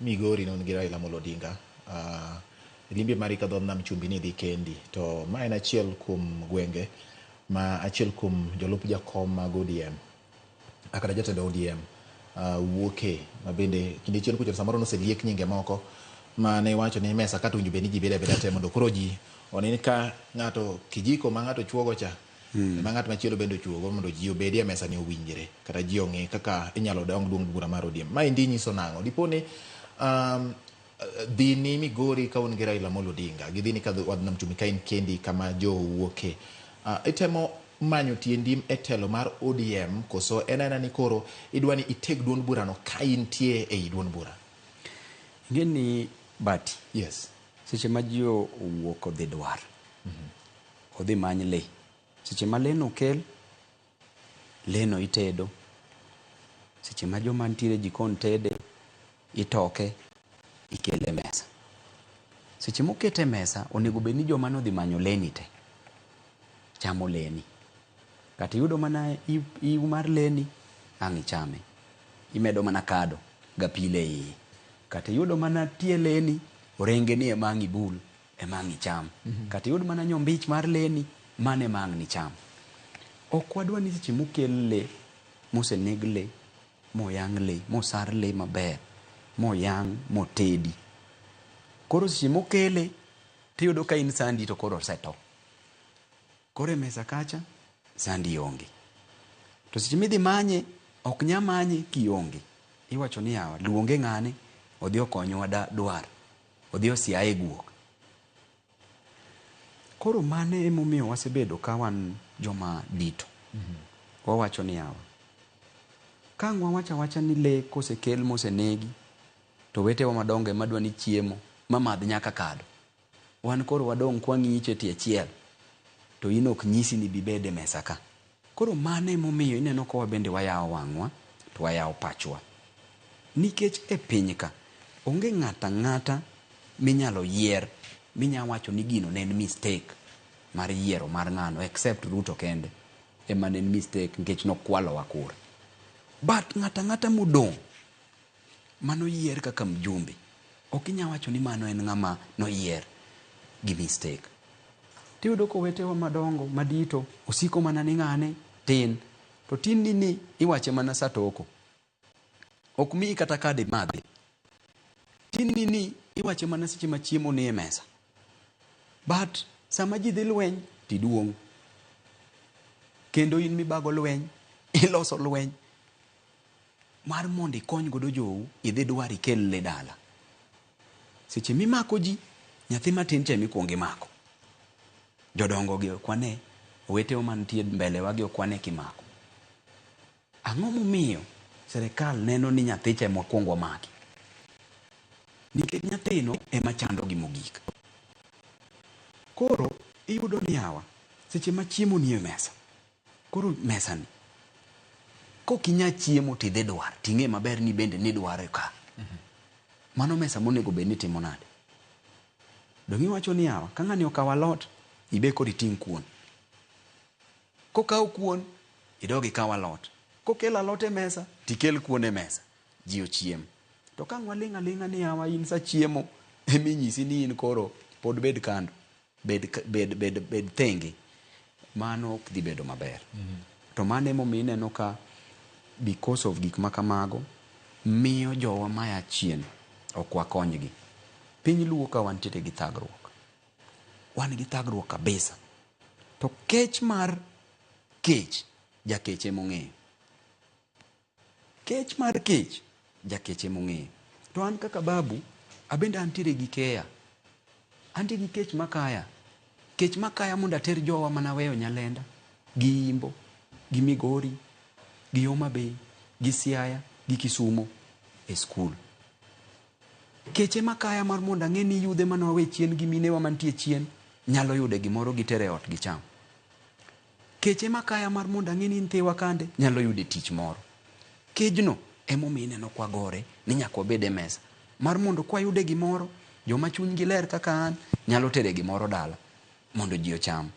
Migori ne un gi Raila Amolo Odinga. Limbe mari ka dho nam chumbi ni dhi kendi. To ma en achiel kuom gwenge ma achiel kuom jolup jakom mag ODM kata jatend ODM wuoke ma bende kinde chien kucho samoro noseliek nyinge moko ma ne iwacho ni mesa kata owinjo bed ni ji bedo abeda te mondo koro ji one ni ka ng'ato kijiko ma ng'ato chuogo cha ema ng'at machielo bende ochuogo mondo ji obedi e mesa ni owinjre kata ji ong'e kaka inyalo dong duond bura mar ODM. Maendi nyiso nang'o? Dipo ni dhini Migori ka un gi Raila Amolo Odinga gi dhini ka wadh nam chumbi ka in kendi kama jo wuoke itemo manyo tiendi e telo mar ODM koso en aena ni koro idwa ni iteg duond burano ka intie ei duond bura? Ing'e ni Bati, Yes. seche ma ji owuok odhi dwar, odhi many lee. Seche ma lee no okel, lee no itedo. Seche ma joma nitiere e jikon tede, itoke, ikele e mesa. Seche mokete e mesa, onego bed ni joma nodhi manyo lee ni te, chamo lee ni. Kata iyudo mana iu mar lee ni, ang' ichame. Imedo mana kado gapilo e iye. Kata iyudo mana tie lee ni, orenge ni ema ang' ibul, ema ang' icham. Kata iyud mana nyombich mar lee ni, mano ema ang' nicham. Ok wadwa ni seche mokel lee, moseneg lee, moyang' lee, mosar lee maber, moyang', motedi. Koro seche mokele, tiyudo ka in sandi to koro oseto. Koro e mesa kacha, sandi onge. To seche midhi manye, ok nya manye kionge. Iwacho ni yawa, luonge ng'ane, odhi okonywa dwar. Odhi osiaye guok. Koro mano emomiyo wasebedo ka wan joma dito. Wawacho ni yawa, ka ang' wawacho awacha ni lee kosekel mosenegi, to owetewa madongo ema dwa ni chiemo ma madh nyaka kado. Wan koro wadong' kwang'iche tie achiel, to in ok nyisi ni bibed e mesa ka. Koro mano emomiyo ineno ka wabende wayawo wang'wa to wayawo pachwa. Nikech e piny ka, onge ng'ato ang'ata minyalo yier minya wacho ni gino ne en mistake mar yiero mar ng'ano except Ruto kende ema ne en mistake nikech nokwalowa kura. But ng'ato ang'ata modong' manoyier kaka mjumbe, ok inya wacho ni mano en ng'ama noyier gi mistake. Tiyudo ka owetewa madongo madito osiko mana ni ng'ane tin. To tin ni ni iwache mana sa toko. Ok miyi kata kad imadhi. Tin ni ni iwache mana seche ma chiemo nie mesa. But sama ji dhi lweny tiduong'. Kendo in mibago lweny, iloso lweny mar mondo ikony godo jou idhi dwar ikel le dala. Seche mimako ji, nyathi matin cha emikuongo imako. Jodongo gi ok wane, owetewa mantie mbelewa gi ok wane kimako. Ang'o momiyo serikal neno ni nyathi cha ema wakuong wamaki? Nikech nyathino ema chandogi mogik. Koro iyudo ni yawa, seche ma chiemo nie mesa, koro mesani, kok inya chiemo tidhi dwar, ting'e maber ni bende nidwaro ka. Mano mesa monego bed ni timo nade? Dong' iwacho ni yawa, ka ng'ani okawo alot, ibe koro iting' kuon. Kokawo kuon, idog ikaw alot. Kokelo alot e mesa, tikel kuon e mesa. Ji ochiem. To ka ang' waling' aling'a ni yawa in sa chiemo, eminyisi ni in koro pod bed kando. Bed, bed, bed, bed thenge. Mano ok dhi bedo maber. To mano emomiyo ineno ka because of gik ma kamago, miyo jowa maya chien ok wakonygi. Piny Luo ka wantiere gi thagruok. Wan gi thagruok kabisa. To kech mar kech, jakech emong'eyo. Kech mar kech, jakech emong'eyo. To an kaka babu, abende antiere gi keya. Antie gi kech makaya. Kech makaya mondo ater jowa manaweyo Nyalenda, gi Imbo, gi Migori, gi Homa Bay, gi Siaya, gi Kisumo e skul. Kech ema kaya mar mondo ang'e ni yudhe mane wawe chien gi minewa mantie chien nyalo yude gimoro gitere ot gicham. Kech ema kaya mar mondo ang'e ni nyithiwa kande nyalo yude tich moro. Kejno emomiyo ineno kwagore ni nyaka wabed e mesa mar mondo kwayude gimoro joma chunygi ler kaka an nyalo tere gimoro dala mondo ji ocham.